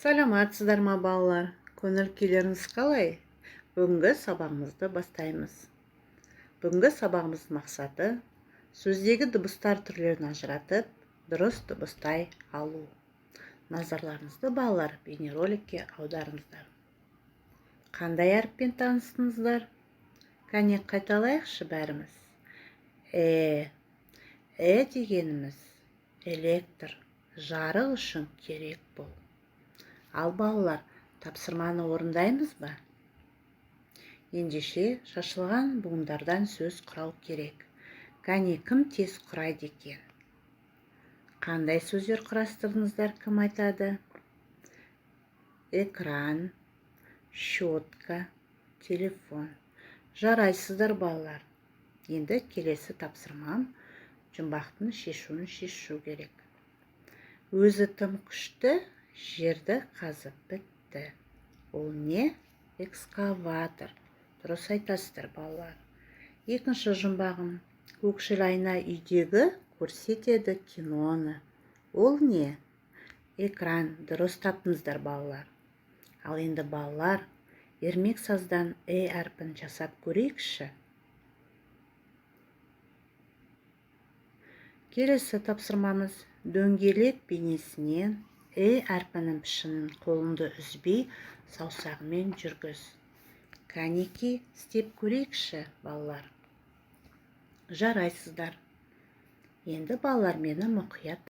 Саламатсыздар ма, балалар? Көңіл күйлеріңіз қалай? Бүгінгі сабағымызды бастаймыз. Бүгінгі сабағымыздың мақсаты – сөздегі дыбыстар түрлерін ажыратып, дұрыс дыбыстай алу. Назарларыңызды, балалар, бейнероликке аударыңыздар. Қандай әріппен таныстыңыздар? Кәне, қайталайықшы бәріміз. Э. Э дегеніміз электр, жарық үшін керек бұл. Ал, балалар, тапсырманы орындаймыз ба? Ендеше, шашылған буындардан сөз құрау керек. Кәне, кім тез құрайды екен? Қандай сөздер құрастырдыңыздар, кім айтады? Экран, щетка, телефон. Жарайсыздар, балалар. Енді келесі тапсырмам: жұмбақтың шешуін шешу керек. Өзі тым күшті, жерді қазып бітті. Ол не? Экскаватор. Дұрыс айтасыздар, балалар. Екінші жұмбағым: көкшіл айна үйдегі көрсетеді киноны. Ол не? Экран. Дұрыс таптыңыздар, балалар. Ал енді, балалар, ермек саздан э әрпін жасап көрейікші. Келесі тапсырмамыз: дөңгелек бейнесінен э әрпінің пішінін қолыңды үзбей саусағымен жүргіз. Кәнеки, істеп көрейікші, балалар. Жарайсыздар. Енді, балалар, мені мұқият